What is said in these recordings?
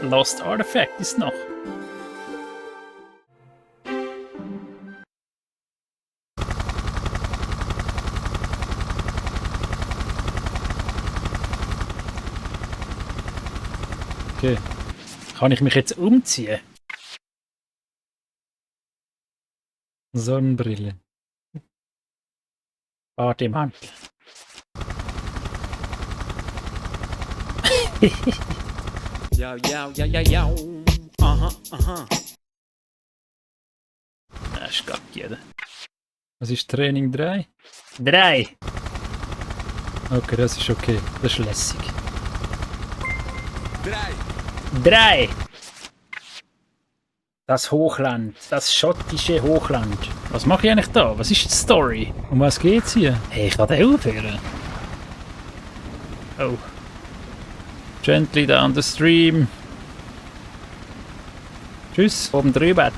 Lost Artifact ist noch. Okay. Kann ich mich jetzt umziehen? Sonnenbrille. Bademantel. Ja, ja, ja, ja, ja. Aha, aha. Das ist gacki, oder? Was ist Training 3? 3! Okay, das ist okay. Das ist lässig. 3! Das Hochland. Das schottische Hochland. Was mache ich eigentlich da? Was ist die Story? Um was geht's hier? Hey, ich kann den aufhören. Oh. Gently down the stream. Tschüss. Oben drüber.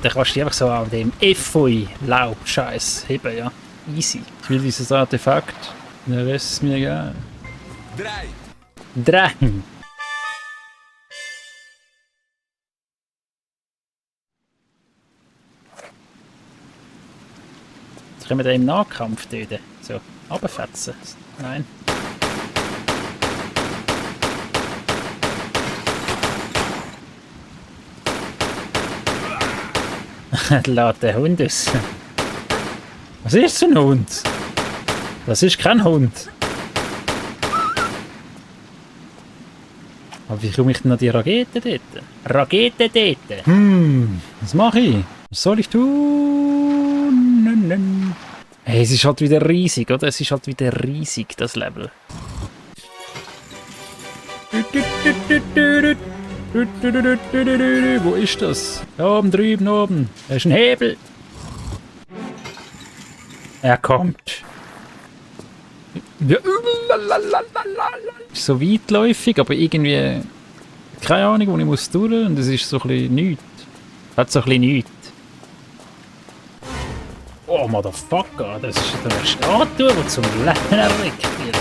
Dann kannst du einfach so auf dem Efeu-Laub-Scheiß heben, ja. Easy. Ich will dieses Artefakt. Der Rest ist mir egal. 3. Jetzt können wir den im Nahkampf töten. So, runterfetzen. Nein. Lass den Hund aus. Was ist so ein Hund? Das ist kein Hund. Aber wie komme ich denn an die Rakete dort? Rakete dort! Was mache ich? Was soll ich tun? Hey, es ist halt wieder riesig, oder? Es ist halt wieder riesig, das Level. Wo ist das? Da oben, drüben, oben. Da ist ein Hebel. Er kommt. Ja. Ist so weitläufig, aber irgendwie keine Ahnung, wo ich muss durch. Und es ist so ein bisschen nichts. Hat so ein bisschen nichts. Oh, Motherfucker, das ist eine Statue, die zum Leben erweckt wird.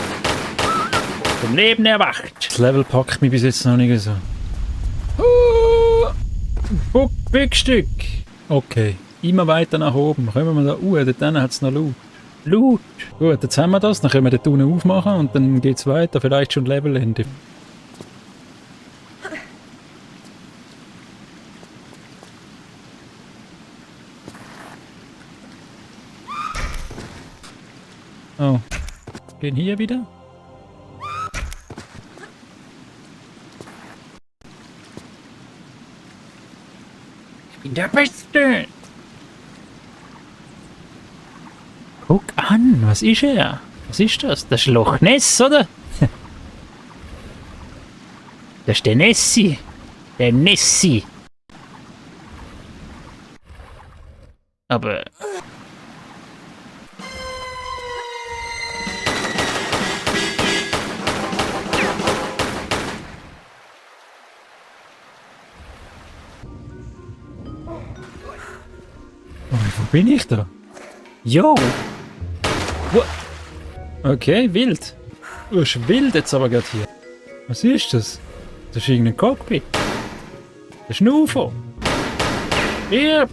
Zum Leben erwacht. Das Level packt mich bis jetzt noch nicht so. Bückstück. Okay, immer weiter nach oben. Kommen wir da dort hat es noch Loot. Loot. Gut, jetzt haben wir das. Dann können wir den Tunnel aufmachen und dann geht es weiter. Vielleicht schon Levelende. Oh. Gehen hier wieder? Ich bin der Beste! Guck an, was ist er? Was ist das? Das ist Loch Ness, oder? Das ist der Nessie. Der Nessie. Aber... Wo bin ich da? Jo! What? Okay, wild. Du bist wild jetzt aber gerade hier. Was ist das? Das ist irgendein Cockpit. Das ist ein UFO. Hier!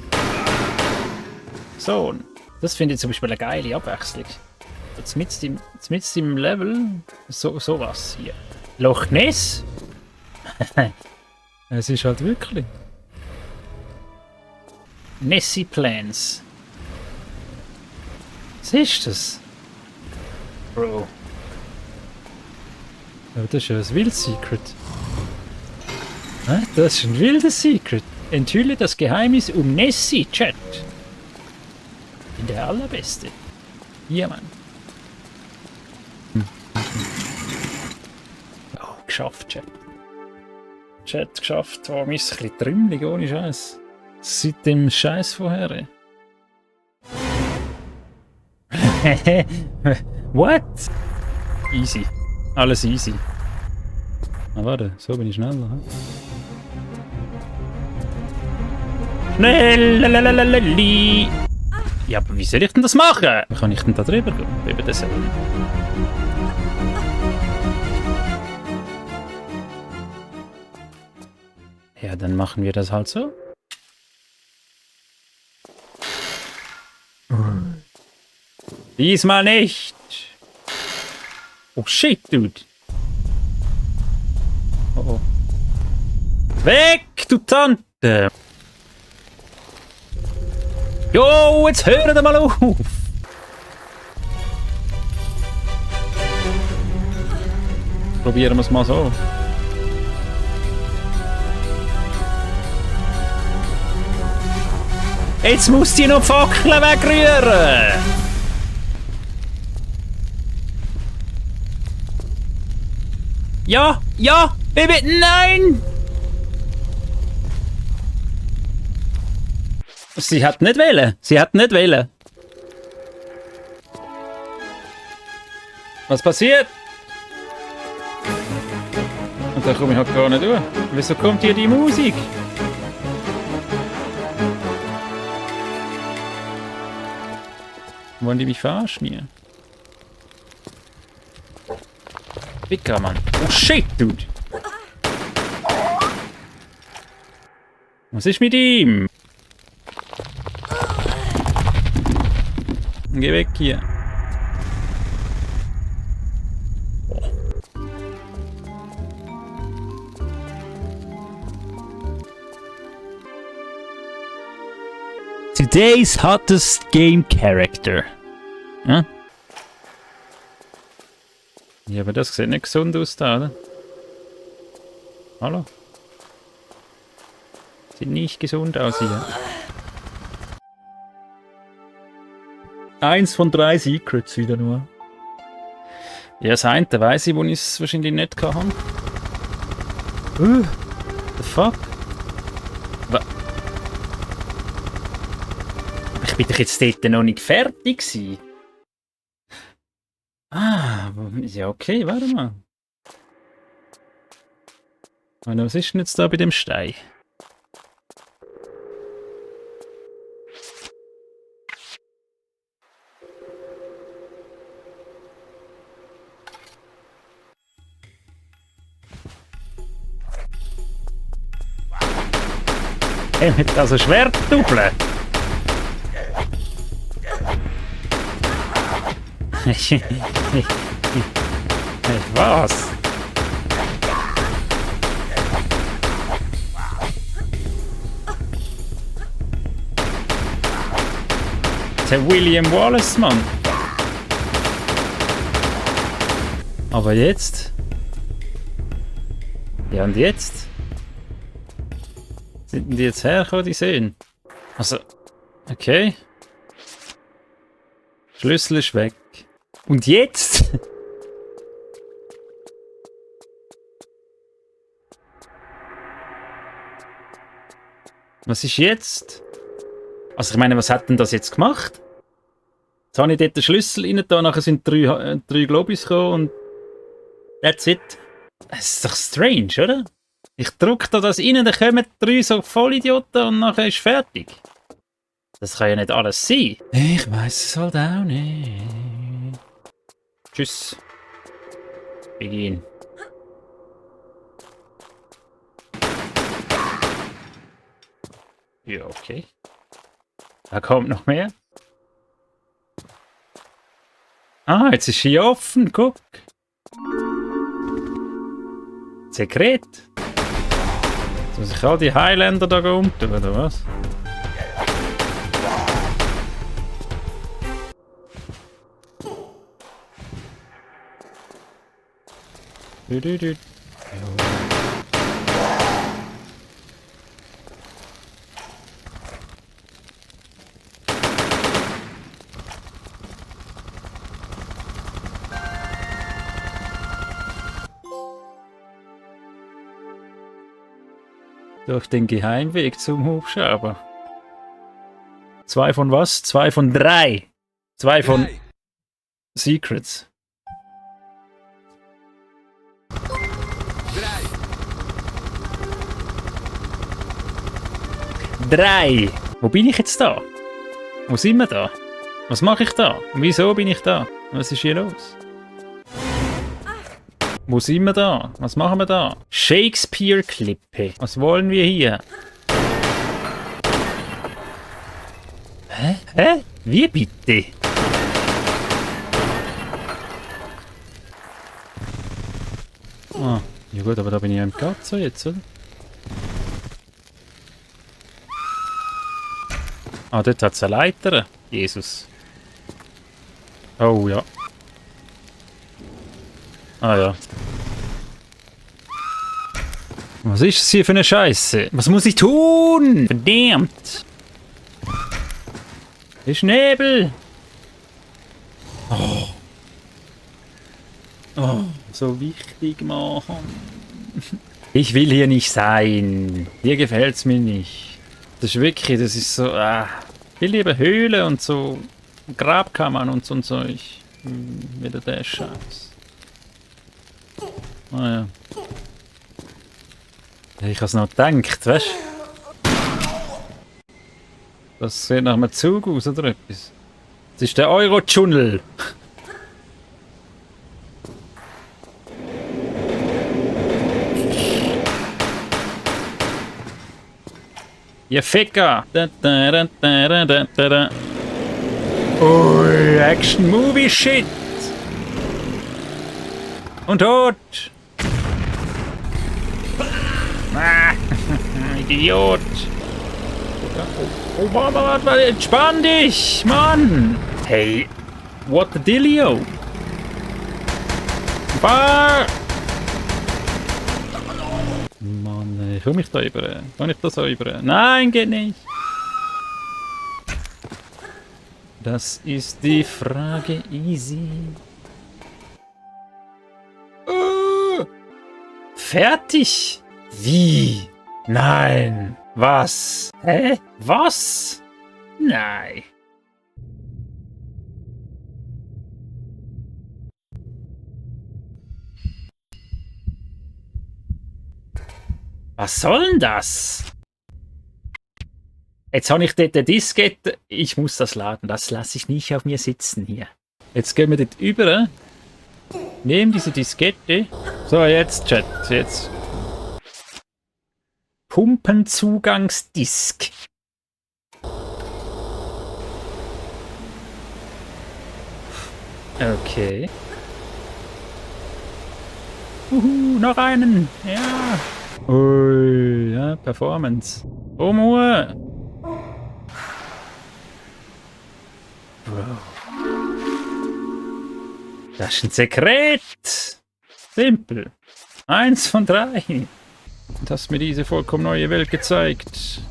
So. Das finde ich zum Beispiel eine geile Abwechslung. Jetzt mit im Level sowas hier. Loch Ness? Es ist halt wirklich. Nessie Plans. Was ist das? Bro. Aber das ist ja ein wildes Secret. Das ist ein wildes Secret. Enthülle das Geheimnis um Nessie, Chat. Ich bin der Allerbeste. Hier, Mann. Oh, geschafft, Chat. Chat geschafft. Warum ist es ein bisschen trümmelig, ohne Scheiß? Seit dem Scheiß vorher. What? Easy. Alles easy. Ah, warte, so bin ich schneller. Schnell! Ja, aber wie soll ich denn das machen? Wie kann ich denn da drüber gehen? Über das Ja, dann machen wir das halt so. Diesmal nicht. Oh shit, dude. Oh oh. Weg, du Tante! Jo, jetzt hör doch mal auf! Probieren wir es mal so. Jetzt muss die noch die Fackeln wegrühren! Ja, ja, Baby, nein! Sie hat nicht wählen. Sie hat nicht wählen. Was passiert? Und da komme ich halt gar nicht durch. Wieso kommt hier die Musik? Wollen die mich verarschen hier? Wicker, Mann. Oh shit, dude. Was ist mit ihm? Geh weg hier. Today's hottest game character. Ja? Ja, aber das sieht nicht gesund aus da, oder? Hallo? Sieht nicht gesund aus hier. 1 von 3 Secrets wieder nur. Ja, das eine weiss ich, wo ich es wahrscheinlich nicht kann. The fuck? Aber ich bin doch jetzt dort noch nicht fertig gewesen. Ah, ja okay, warte mal. Und was ist denn jetzt da bei dem Stein? Mit also Schwertdubble. Was? Der William Wallace, Mann. Aber jetzt? Ja, und jetzt? Sind die jetzt hergekommen, die sehen? Also, okay. Schlüssel ist weg. Und jetzt? Was ist jetzt? Also ich meine, was hat denn das jetzt gemacht? Jetzt habe ich dort den Schlüssel rein, da nachher sind drei Globis gekommen und that's it. Das ist doch strange, oder? Ich drücke da das rein, dann kommen 3 so Vollidioten und nachher ist fertig. Das kann ja nicht alles sein. Ich weiß es halt auch nicht. Tschüss. Beginn. Ja, okay. Da kommt noch mehr. Ah, jetzt ist sie offen, guck. Sekret. Jetzt muss ich all die Highlander da unten, oder was? Du. Durch den Geheimweg zum Hubschrauber. 2 von was? 2 von 3. 2 von Secrets. 3. Wo bin ich jetzt da? Wo sind wir da? Was mache ich da? Und wieso bin ich da? Was ist hier los? Wo sind wir da? Was machen wir da? Shakespeare-Klippe. Was wollen wir hier? Hä? Hä? Wie bitte? Ah, ja gut, aber da bin ich ja im Katzo jetzt, oder? Ah, dort hat es eine Leiter. Jesus. Oh ja. Ah ja. Was ist das hier für eine Scheiße? Was muss ich tun? Verdammt! Ist Nebel! Oh. Oh, so wichtig, Mann. Ich will hier nicht sein. Hier gefällt's mir nicht. Das ist wirklich, das ist so. Ich will lieber Höhle und so Grabkammern und so ein Zeug. Wieder der Scheiß. Ah ja. Ich hab's noch gedacht, weißt du? Das sieht nach einem Zug aus oder etwas. Das ist der Euro-Tunnel. Ihr Ficker! Ui, Action-Movie-Shit! Und tot! Idiot! Oh, warte, entspann dich, Mann! Hey, what the dealio? Mann, ich komme ich da über? Kann ich das so über? Nein, geht nicht! Das ist die Frage, easy. Fertig? Wie? Nein. Was? Hä? Was? Nein. Was soll denn das? Jetzt habe ich dort eine Diskette. Ich muss das laden. Das lasse ich nicht auf mir sitzen hier. Jetzt gehen wir dort über. Nehmen diese Diskette. So, jetzt, Chat. Jetzt. Pumpenzugangsdisk. Okay. Noch einen. Ja. Ui, ja, Performance. Wow. Das ist ein Sekret. Simpel. 1 von 3. Du hast mir diese vollkommen neue Welt gezeigt.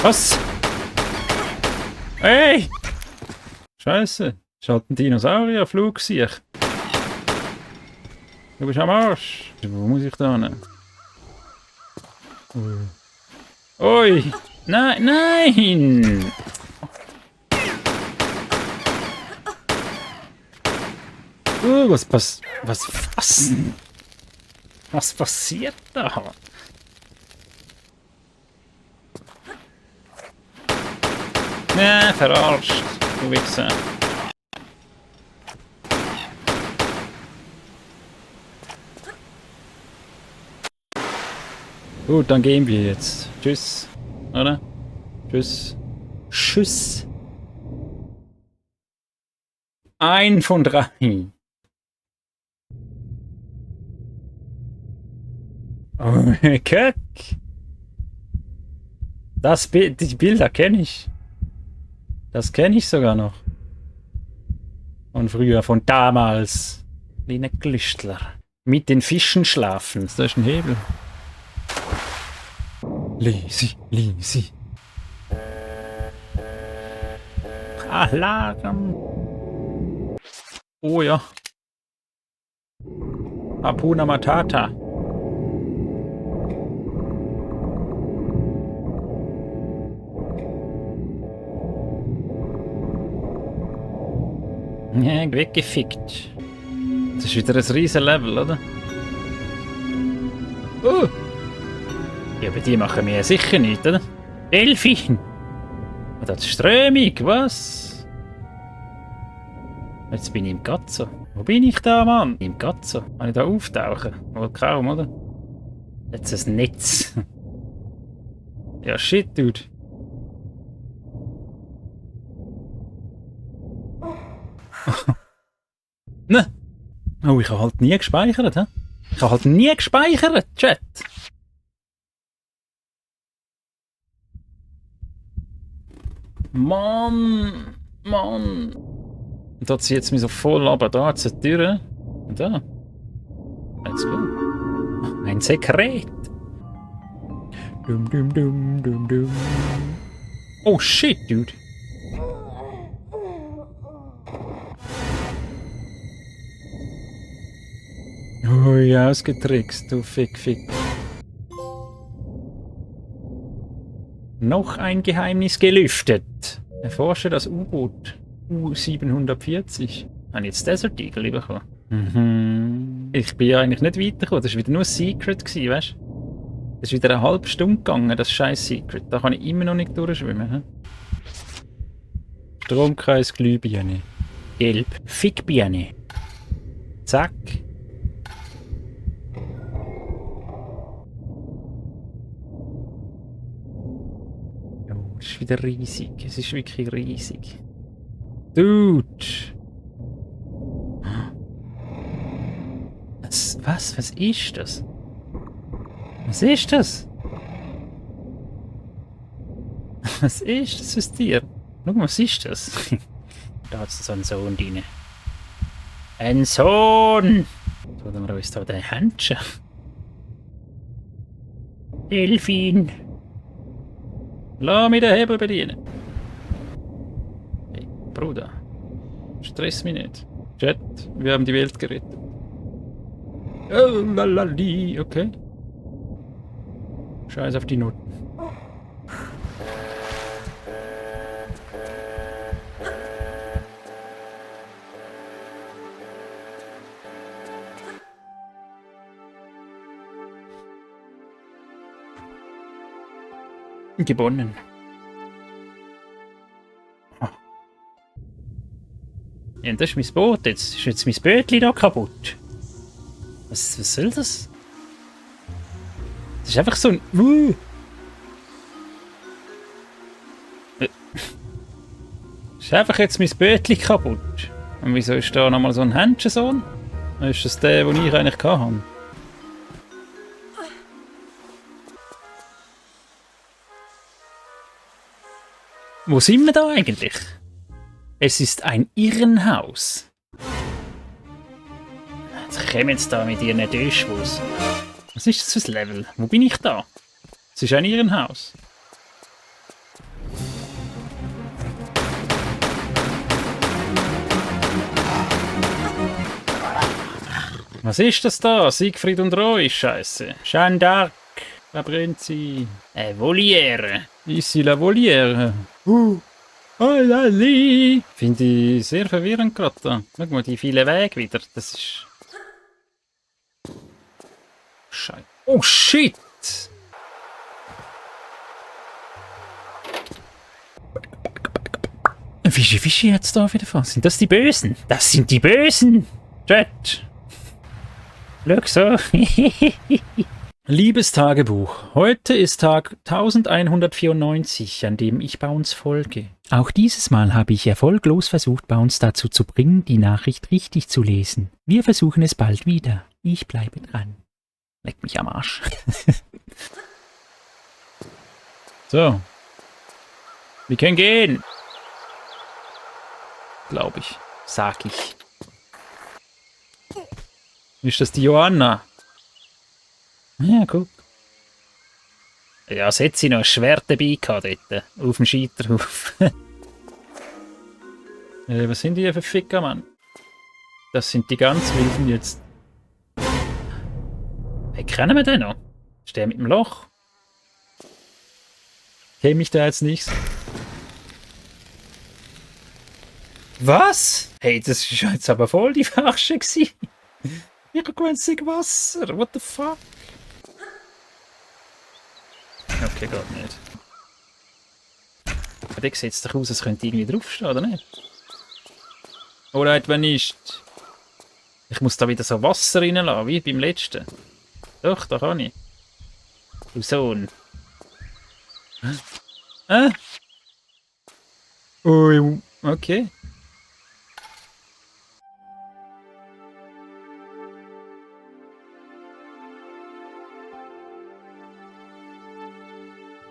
Was? Hey! Scheiße. Schaut ein Dinosaurierflug sich. Du bist am Arsch. Wo muss ich da hin? Ui! Nein, nein! Was passiert da? Ne, verarscht. Du Wichser. Gut, dann gehen wir jetzt. Tschüss. Oder? Tschüss. Tschüss. 1 von 3. Oh, Köck. Die Bilder kenne ich. Das kenne ich sogar noch. Von früher, von damals. Line Glüstler. Mit den Fischen schlafen. Da ist ein Hebel. Lisi. Alarm. Oh ja. Hakuna Matata. Ja, weggefickt. Das ist wieder ein riesen Level, oder? Ja, aber die machen mir sicher nicht, oder? Delfin! Das ist Strömung, was? Jetzt bin ich im Gazzo. Wo bin ich da, Mann? Im Gazzo. Kann ich da auftauchen? Wohl kaum, oder? Jetzt ein Netz. Ja, shit, dude. Ne? Oh, ich habe halt nie gespeichert, hä? Ich habe halt nie gespeichert, Chat. Mann, Mann. Und da zieht es mich so voll runter. Da hat es eine Tür. Und da. Let's go. Ein Sekret. Dum, dum, dum, dum, dum. Oh shit, dude. Ui, ausgetrickst, du Fick. Noch ein Geheimnis gelüftet. Erforsche das U-Boot U-740. Habe ich jetzt Desert Eagle bekommen? Mhm. Ich bin ja eigentlich nicht weitergekommen. Das war wieder nur ein Secret, weißt du? Das ist wieder eine halbe Stunde gegangen, das scheiß Secret. Da kann ich immer noch nicht durchschwimmen. He? Stromkreis Glühbirne. Gelb. Fickbirne. Zack. Oh, das ist wieder riesig. Es ist wirklich riesig. Dude! Was? Was ist das? Was ist das? Was ist das für ein Tier? Schau mal, was ist das? Da hat es so einen Sohn drin. Ein Sohn! Tun wir uns da den Händchen. Delfin! Lass mich den Hebel bedienen. Hey, Bruder. Stress mich nicht. Chat, wir haben die Welt gerettet. Oh, lalali, okay. Scheiß auf die Noten. Gewonnen. Ah. Ja, das ist mein Boot. Jetzt ist jetzt mein Bötchen da kaputt. Was soll das? Das ist einfach so ein... Ist einfach jetzt mein Bötchen kaputt. Und wieso ist da nochmal so ein Händchensohn? Ist das der, den ich eigentlich hatte? Wo sind wir da eigentlich? Es ist ein Irrenhaus. Jetzt kommen jetzt da mit ihren Döschwus. Was ist das für ein Level? Wo bin ich da? Es ist ein Irrenhaus. Was ist das da? Siegfried und Roy, Scheiße. Jeanne d'Arc. Wer brennt sie? Voliere. Ici la Voliere. Lali. Finde ich sehr verwirrend gerade da. Schau mal, die vielen Wege wieder. Das ist... Scheiße. Oh shit! Fischi hat's da wieder von. Sind das die Bösen? Das sind die Bösen! Chat! Schau so. Liebes Tagebuch, heute ist Tag 1194, an dem ich Bounce folge. Auch dieses Mal habe ich erfolglos versucht, Bounce dazu zu bringen, die Nachricht richtig zu lesen. Wir versuchen es bald wieder. Ich bleibe dran. Leck mich am Arsch. So. Wir können gehen. Glaube ich. Sag ich. Ist das die Johanna? Ja, guck. Ja, es hat sie noch ein Schwert dabei gehabt dort. Auf dem Scheiterhaufen. Was sind die für Ficker, Mann? Das sind die ganz Wilden jetzt. Hey, kennen wir den noch? Ist der mit dem Loch? Kenn mich da jetzt nichts. Was? Hey, das ist jetzt aber voll die Verarsche gewesen. Ich hab gewöhnlich Wasser. What the fuck? Okay, geht nicht. Aber der sieht doch aus, als könnte irgendwie draufstehen, oder nicht? Oder etwa nicht? Ich muss da wieder so Wasser reinlassen, wie beim letzten. Doch, da kann ich. Du Sohn. Ui, okay.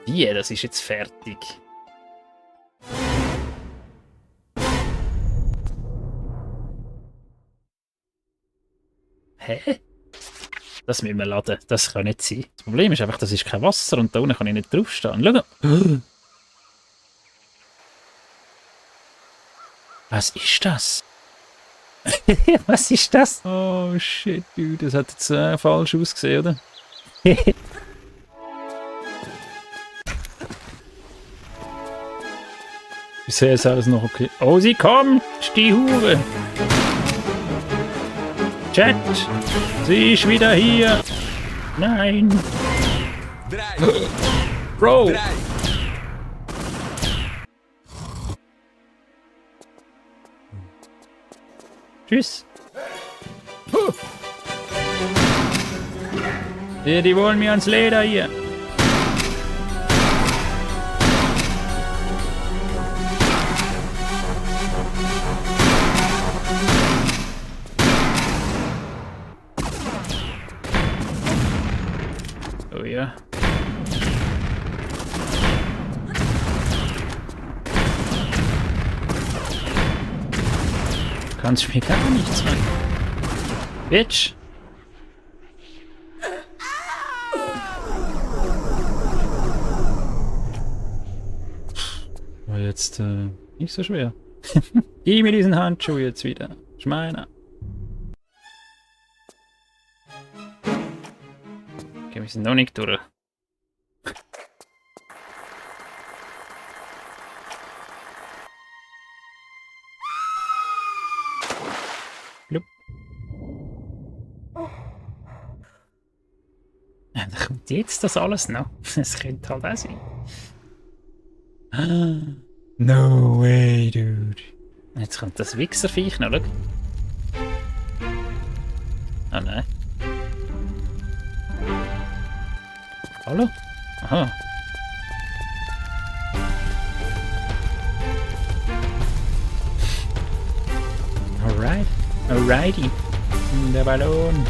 Wie? Das ist jetzt fertig. Hä? Das müssen wir laden. Das kann nicht sein. Das Problem ist einfach, das ist kein Wasser und da unten kann ich nicht draufstehen. Schau. Was ist das? Was ist das? Oh shit, dude. Das hat jetzt falsch ausgesehen, oder? Bisher ist alles noch okay. Oh, sie kommt! Die Hure! Chat! Sie ist wieder hier! Nein! 3, Bro! 3. Tschüss! Die wollen mir ans Leder hier! Oh ja. Kannst mir gar nichts machen. Bitch! War jetzt nicht so schwer. Gib mir diesen Handschuh jetzt wieder. Ist meiner. Okay, wir sind noch nicht durch. Blub. Ja, da kommt jetzt das alles noch. Das könnte halt auch sein. No way, dude. Jetzt kommt das Wichserviech noch, schau. Oh nein. Hallo? Aha. Alright. Alrighty. Der Ballon.